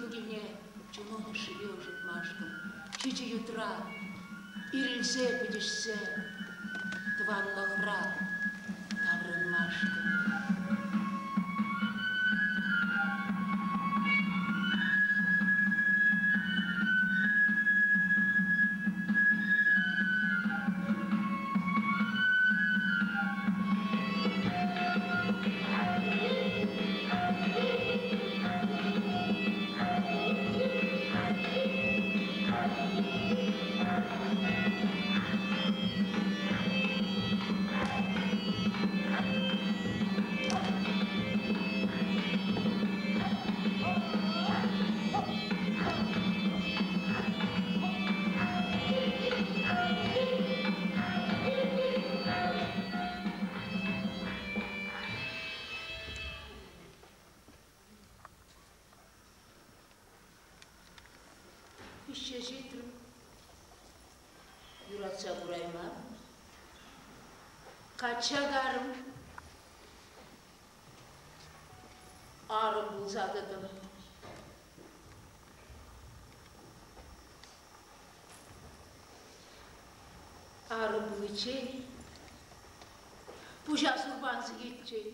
Килне чунун ӑшшипе ӑшӑтмашкӑн ҫичӗ ютра ирӗлсе пӗтӗҫсе тӑванлӑхра таврӑнмашкӑн. Пиҫсе ҫитрӗм. Юратса курайман. Качча карӑм. Арӑм пулса тӑтӑм. Арӑм пуличчен, пуҫа сурпан сикиччен.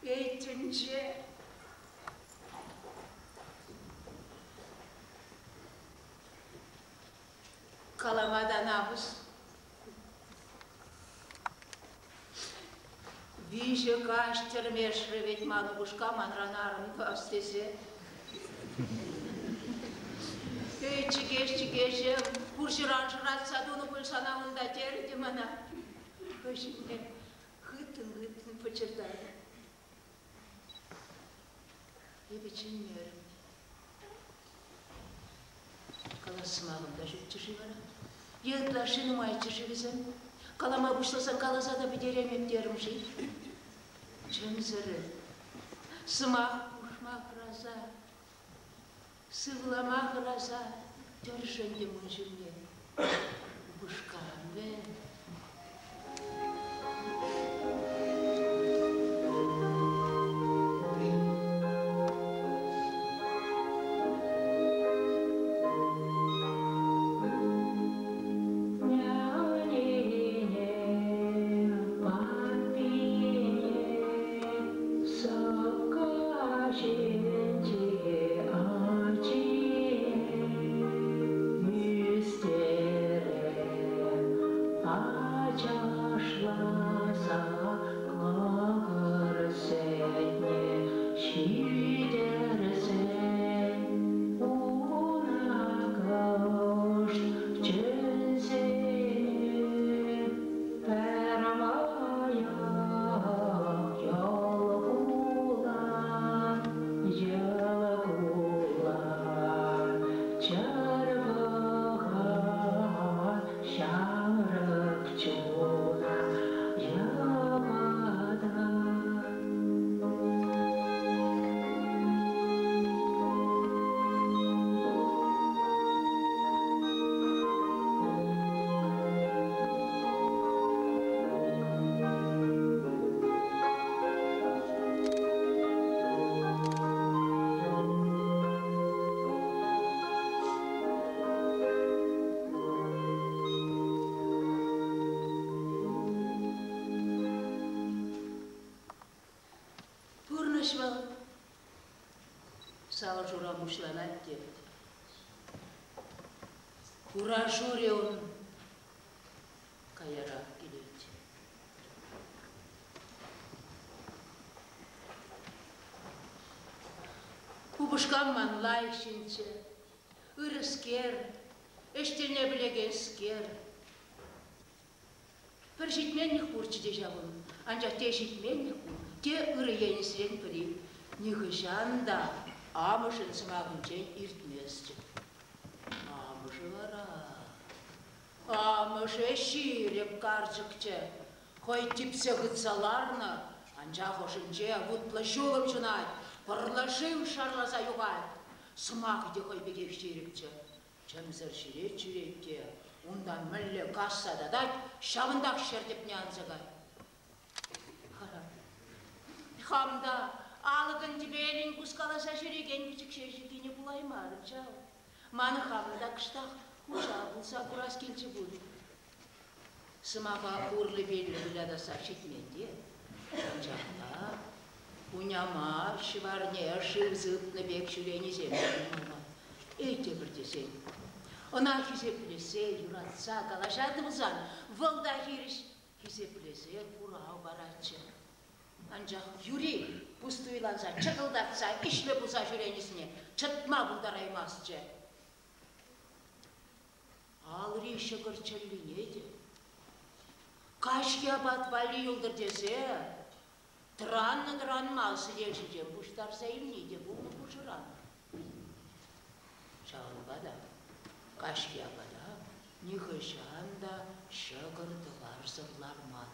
Эй, тӗнче! Калама та намӑс. Виҫӗ каҫ тӗрмешрӗ вӗт ман упӑшка манран арӑм тӑвас тесе. Эй, чӗкеҫ, чӗкеҫӗм, пурҫӑран шӑратса тунӑ пуль сана унта терӗ те мана. Хӑй ҫумне хыттӑн-хыттӑн пӑчӑртарӗ. Эпӗ чӗнмерӗм. Калас сӑмахӑм та ҫукчӗ-ши вара? Е ытлашши нумайччӗ-ши вӗсем? Калама пуҫласан каласа та пӗтереймӗп терӗм-ши? Чӗмсӗррӗн, сӑмах хушма хӑраса, сывлама хӑраса тӗршӗнтӗм ун ҫумне. Упӑшка мӗн? Ачашласа кӑкӑр сӗтне ҫитерсен, уна кӑшт чӗнсене пӗрмаях йӑл кулан, йӑл кулан, чӗр пӑхать ҫамрӑк чуна йӑпатать. Пурнӑҫ вӑл савӑшура пуҫланать те хура-шурӗ ун каярах килет. Упӑшкам ман лайӑх ҫынччӗ, ырӑскер, ӗҫ тӗлне пӗлекенскер. Пӗр ҫитменлӗх пурччӗ те ҫав ун, анчах те ҫитменлӗх ку, те ырӑ енӗсрен пӗри нихӑҫан та амӑшӗн сӑмахӗнчен иртместчӗ. Амӑшӗ вара... Амӑшӗ ҫирӗп карчӑкчӗ, хӑй типсе хытса ларнӑ, анчах ӑшӗнче вутлӑ ҫулӑм ҫунать, пӑрлӑ шыв шарласа юхать. Сӑмахӗ те хӑй пекех ҫирӗпчӗ. Чӗмсӗр ҫӳрет-ҫӳрет те унтан мӗнле касса татать, ҫавӑнтах ҫӗр тӗпне анса кай. Хам та Алӑкӑн-тӗпелӗн кускаласа ҫӳрекен пӗчӗкҫеҫӗ кинӗ пулаймарӑм ҫав. Ман хамӑн та кӑштах хуҫа пулса курас килчӗ пуль. Сӑмаха урлӑ-пирлӗ вылятасса ҫитмен те. Анчах та хуняма ҫӑварне шыв сыпнӑ пек ҫӳренисем те пулмалла. Эй, тепӗр тесен, ӑна хисеплесе, юратса калаҫатӑн пулсан, вӑл та хирӗҫ хисеплесе хурав паратчӗ. Анчах юри пустуйланса, чӑкӑлтатса, ӗҫлӗ пулса ҫӳренисене чӑтма пултараймастчӗ. Алри ҫӑкӑр чӗллине те каҫхи апат валли юлтӑр тесе тӑраннӑ-тӑранман сӗтел ҫинчен пуҫтарса илни те пулнӑ хушӑран. Ҫавӑнпа та каҫхи апата нихӑҫан та ҫӑкӑр-тӑварсӑр ларман.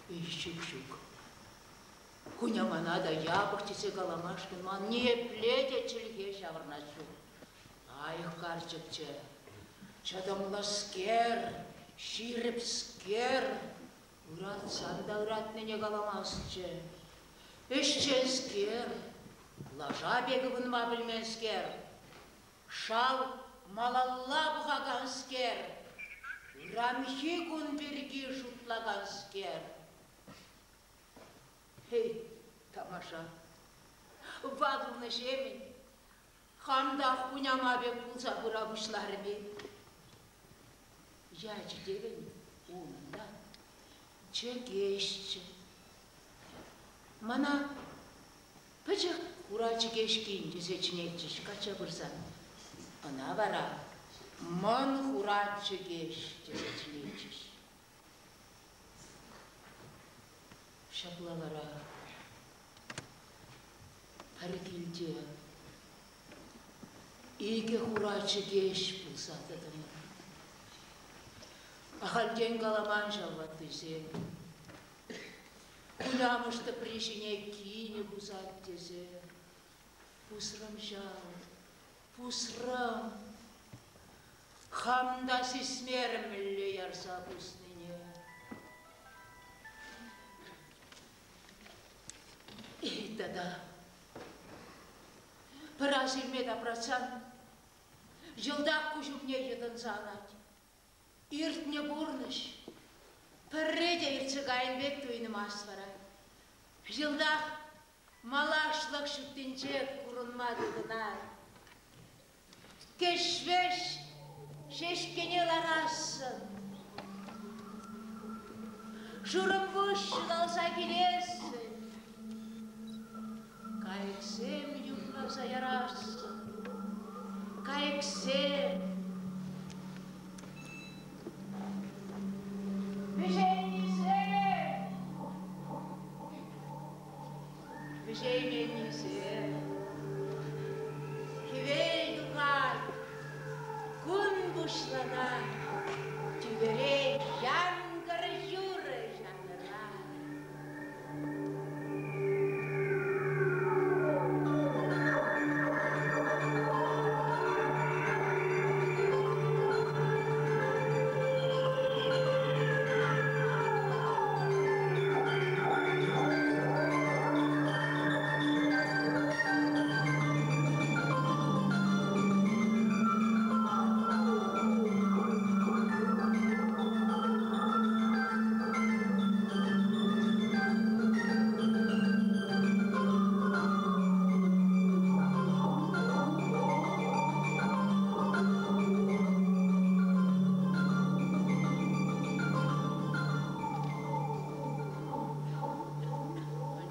Эй, ҫук-ҫук. Хунямана та япӑх тесе каламашкӑн ман ниепле те чӗлхе ҫаврӑнас ҫук. Лайӑх карчӑкчӗ, чӑтӑмлӑскер, ҫирӗпскер, ыратсан та ыратнине каламастчӗ. Ӗҫченскер, лаша пек ывӑнма пӗлменскер, шав малалла пӑхаканскер, ыранхи кун пирки шутлаканскер. Эй, тамаша, ватӑлнӑҫемӗн хам та хуняма пек пулса пыра пуҫларӑм-и? Ячӗ те унӑн та Чӗкеҫчӗ. Мана пӗчӗк хура чӗкеҫ кин тесе чӗнетчӗҫ качча пырсан. Ӑна вара мӑн хура чӗкеҫ тесе чӗнетчӗҫ. Ҫапла вара пӗр килте икӗ хура чӗкеҫ пулса тӑтӑмӑр. Ахальтен каламан ҫав ваттисем. Хунямӑш тӑпри ҫине кинӗ пусать тесе. Пусрӑм ҫав, пусрӑм. Хам та сисмерӗм мӗнле ярса пуснине. Эй, тата пӗр ас илме тапратсан йӑлтах куҫ умне йӑтӑнса анать. Иртнӗ пурнӑҫ пӗрре те иртсе кайнӑ пек туйӑнмасть вара. Йӑлтах малашлӑх ҫуттинче курӑнма тытӑнать. Кӗҫ-вӗҫ ҫеҫкене ларассӑн, шурӑмпуҫ ҫуталса килессӗн, кайӑксем юрласа ярассӑн, кайӑксем вӗҫейменнисем, вӗҫейменнисем. Хӗвел тухать, кун пуҫланать, тӳпере янкӑр юрӑ янӑрать.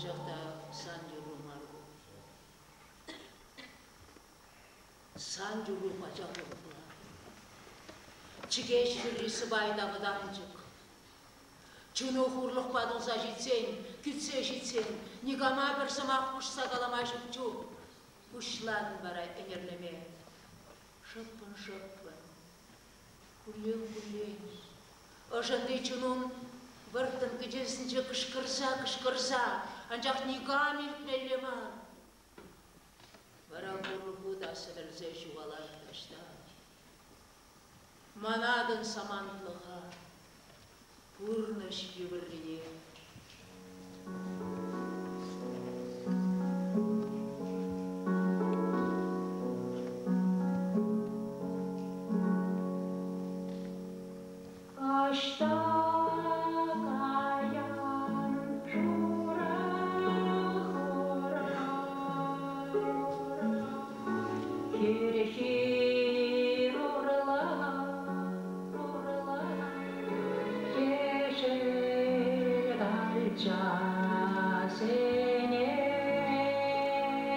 Анчах та сан юрру мар ку. Сан юрру пачах урӑхла. Чӗкеҫ юрри сӑпай та вӑтанчӑк. Чуну хурлӑхпа тулса ҫитсен, кӳтсе ҫитсен, никама пӗр сӑмах хушса калама ҫук чух пуҫлан вара ӗнерлеме. Шӑппӑн-шӑппӑн, хуллен-хуллен, ӑшӑнти чунун вӑрттӑн кӗтесӗнче кӑшкӑрса-кӑшкӑрса, анчах никам илтмелле мар. Вара хурлӑху та сӗвӗрсе ҫухалать таҫта. Манатӑн самантлӑха пурнӑҫ йывӑррине. Ӑҫта каян, шура хура? Хир-хир урла, урла, ешӗл калчасене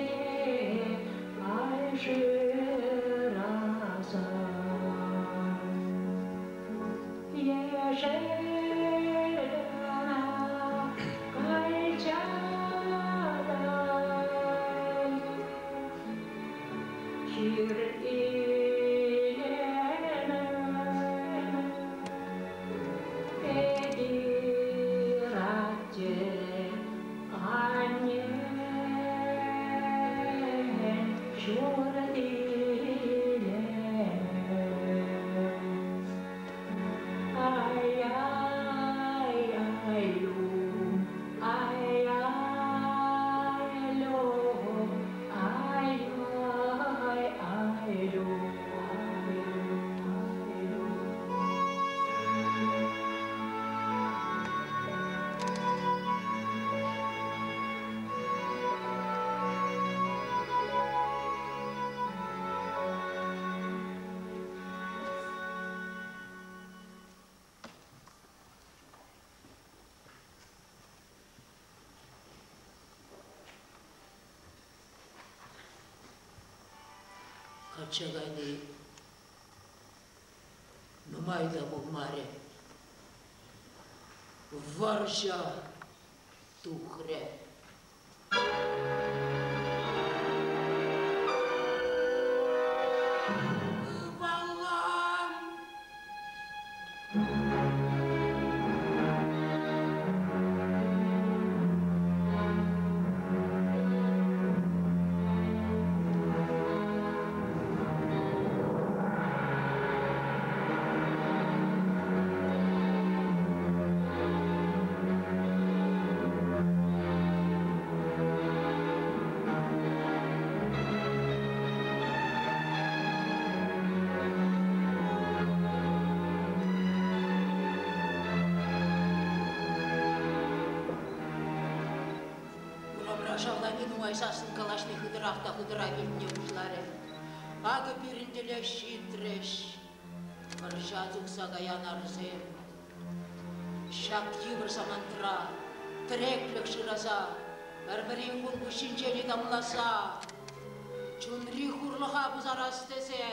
те ай шыраса. Ешӗл кӑна калча та хир илемӗ эпир атте аннен ҫурт илемӗ. Ай-ай-ай-лю, ай-ай-лю, ай-ай-ай-лю, ай-лю. Качча кайни нумай та пулмарӗ. Вӑрҫӑ тухрӗ. Ывӑлӑм! Урамра шавлани нумай саслӑн калаҫни хытӑрах та хытӑрах илтӗне пуҫларӗ. Акӑ пирӗн тӗле ҫитрӗҫ. Вӑрҫа тухса каян арсем. Ҫак йывӑр самантра тӗреклӗх шыраса, пӗр-пӗрин хулпуҫҫинчен ытамласа, чунри хурлӑха пусарас тесе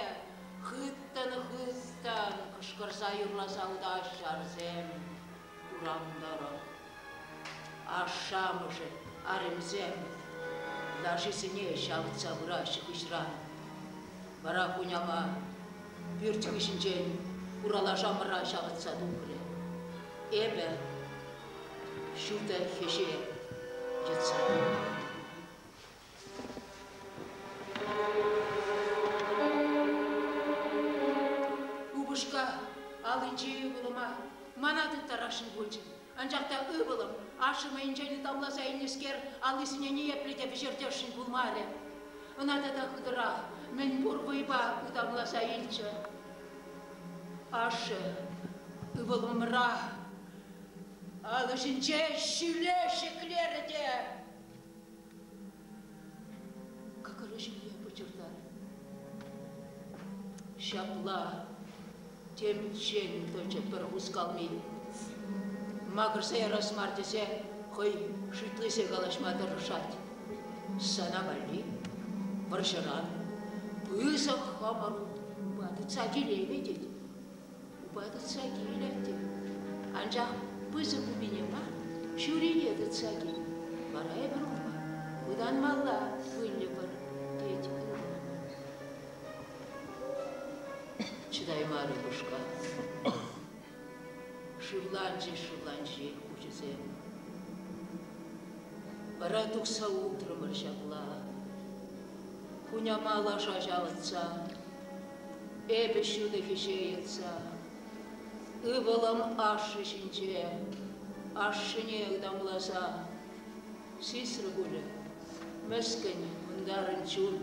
хыттӑн-хыттӑн кӑшкӑрса юрласа утаҫҫӗ арсем урам тӑрӑх. Ашшӗ-амӑшӗ, арӑмӗсем лашисене ҫавӑтса пыраҫҫӗ хыҫран. Вара хуняма пӳрт хыҫӗнчен хура лашамӑра ҫавӑтса тухрӗ. Эпӗ ҫутӑ хӗҫе йӑтса тухрӑм. Упӑшка аллинчи ывӑлӑма мана тыттарасшӑн пулчӗ. Анчах та ывӑлӑм, ашшӗ мӑйӗнчен ытамласа илнӗскер, аллисене ниепле те вӗҫертесшӗн пулмарӗ. Ӑна тата хытӑрах, мӗнпур вӑйпа ытамласа илчӗ. Ашшӗ ывӑлӑмра алӑ ҫинче ҫӳле ҫӗклерӗ те кӑкӑрӗ ҫине пӑчӑртарӗ. Ҫапла темччен тӑчӗ пӗр хускалми. Макӑрса ярас мар тесе хӑй шӳтлесе калаҫма тӑрӑшать. Сана валли вӑрҫӑран пысӑк хӑмӑр упа тытса килеймӗ тет. Упа тытса килет тет. Анчах пысӑк упине мар, ҫурине тытса кил. Вара эпир унпа пытанмалла выльӑпӑр, тет ывӑлӑмӑр. Чӑтаймарӗ упӑшка. Шывланчӗҫ-шывланчӗҫех куҫӗсем. Вара тухса утрӑмӑр ҫапла. Хуняма лаша ҫавӑтса, эпӗ ҫутӑ хӗҫе йӑтса, ывӑлӑм ашшӗ ҫинче, ашшӗне ытамласа. Сисрӗ пулӗ, мӗскӗн, мӑнтарӑн чун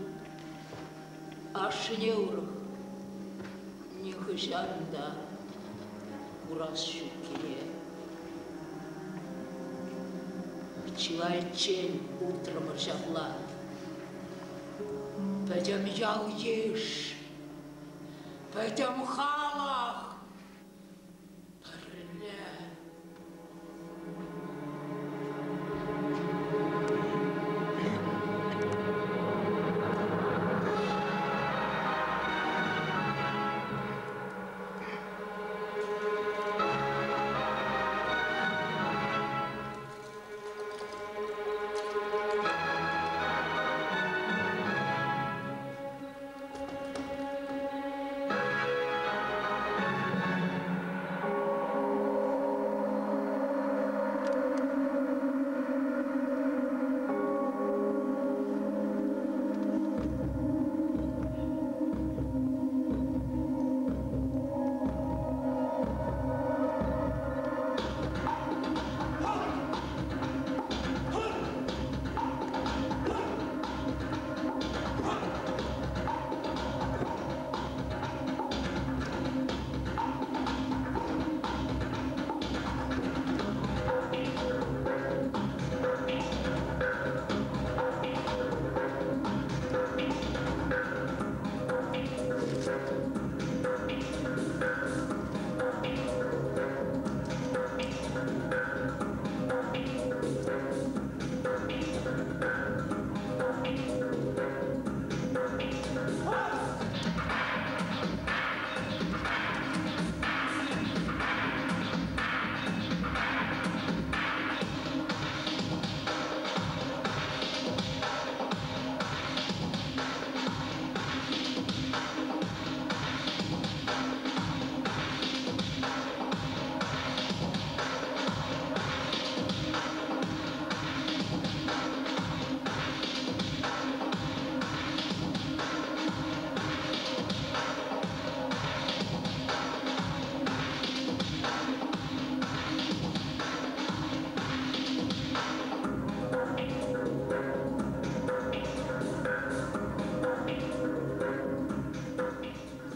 ашшӗне урӑх нихӑҫан та курас ҫуккине. Чылайччен утрӑмӑр ҫапла. Пӗтӗм ял-йыш, пӗтӗм халӑх пӗрле.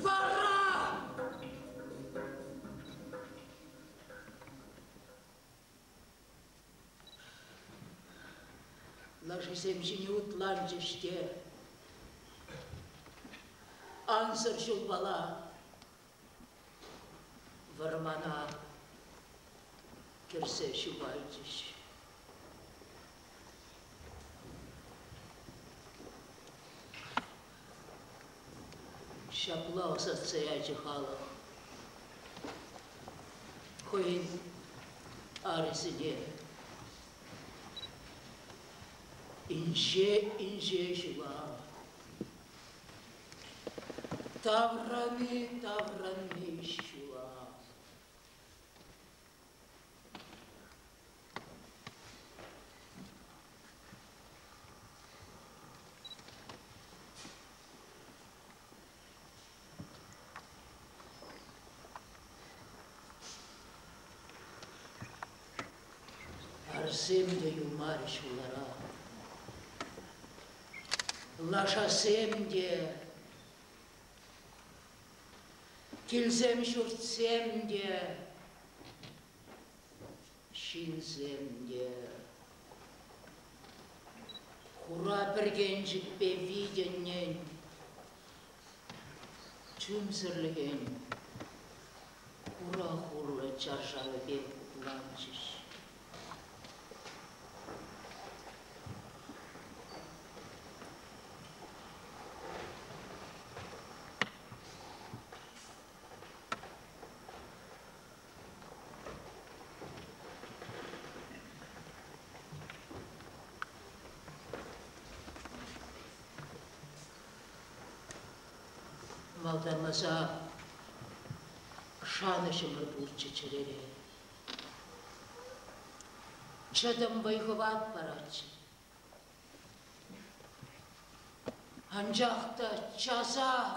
Вара! Лашисем ҫине утланчӗҫ те ансӑр ҫулпала вӑрмана кӗрсе ҫухалчӗҫ. Ҫапла ӑсатса ячӗ халӑх хӑйӗн арӗсене. Инҫе-инҫе ҫула таврӑнми-таврӑнми ҫула. Арсем те юлмарӗҫ хулара. Лашасем те, килсем ҫуртсем те, ҫынсем те. Хура пӗркенчӗкпе витӗннӗн чунсӑрлӑхӗн хура хурлӑ чаршавӗпе хупланчӗҫ. Малтанласа шанӑҫӑмӑр пурччӗ чӗрере. Чӑтӑм вӑй-хӑват паратчӗ. Анчах та часах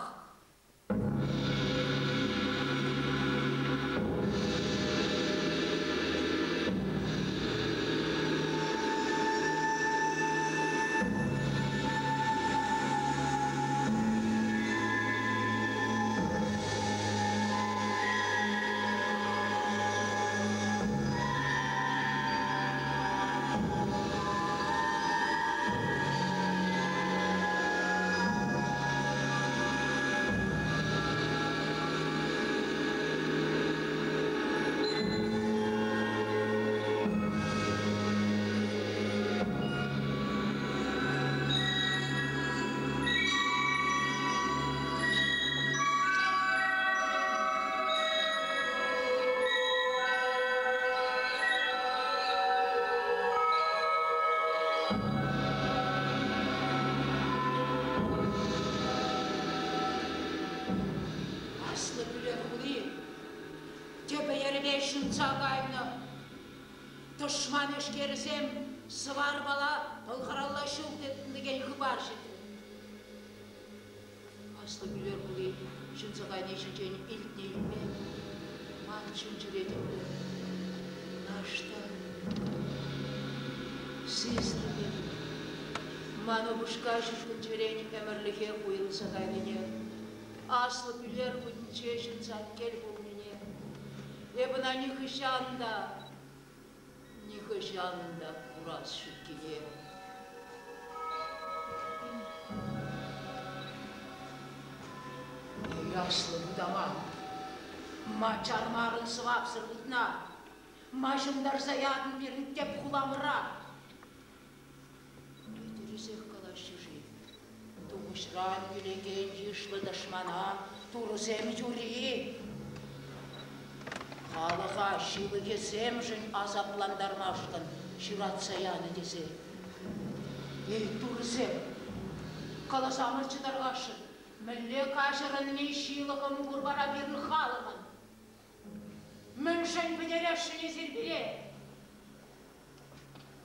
Пӗлӗтре ҫунса кайнӑ. Тӑшман эшкерӗсем Сӑварпала Пӑлхаралла ҫул тытнӑ текен хыпар ҫитрӗ. Аслӑ Пӳлер хули ҫунса кайни ҫинчен илтнӗ-илтмен ман чун-чӗре темле наштар. Сиснӗ пек, ман упӑшка ҫут тӗнчерен ӗмӗрлӗхех уйрӑлса кайнине, Аслӑ Пӳлер кутӗнче ҫунса кӗл пулнине эп ӑна нихӑҫан та, нихӑҫан та курас ҫуккине. Эй, аслӑ вутаман, ма чармарӑн сӑвапсӑр вутна? Ма ҫунтарса ятӑн пирӗн тӗп хуламӑра? Тӗрӗсех калаҫҫӗ-ши? Тухӑҫран килекен йышлӑ тӑшмана турӑсем юри халӑха ҫылӑхӗсемшӗн асаплантармашкӑн ҫуратса янӑ тесе. Эй, турӑсем, каласамӑрччӗ тархасшӑн, мӗнле каҫӑрӑнни ҫылӑхӑм пур вара пирӗн халӑхӑн? Мӗншӗн пӗтересшӗн эсир пире?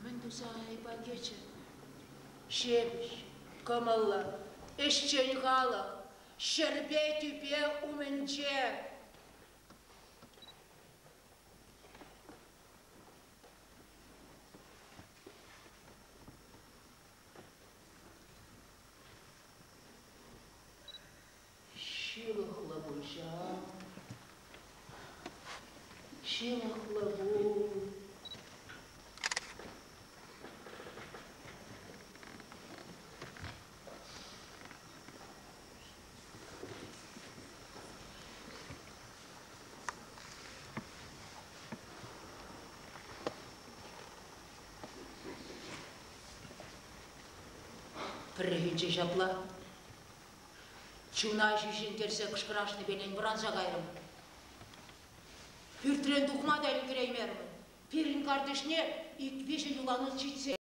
Мӗн туса айӑпа кӗчӗ? Ҫепӗҫ, кӑмӑллӑ, ӗҫчен халӑх ҫӗрпе тӳпе умӗнче. Ҫылӑхлӑ пуль ҫав, ҫылӑхлӑ пуль. Пӗррехинче ҫапла Чуна ҫӳҫентерсе кӑшкӑрашнипелен вӑранса кайрӑм. Пӳртрен тухма та ӗлкӗреймерӗм. Пирӗн картишне ик-виҫӗ юланут ҫитсе.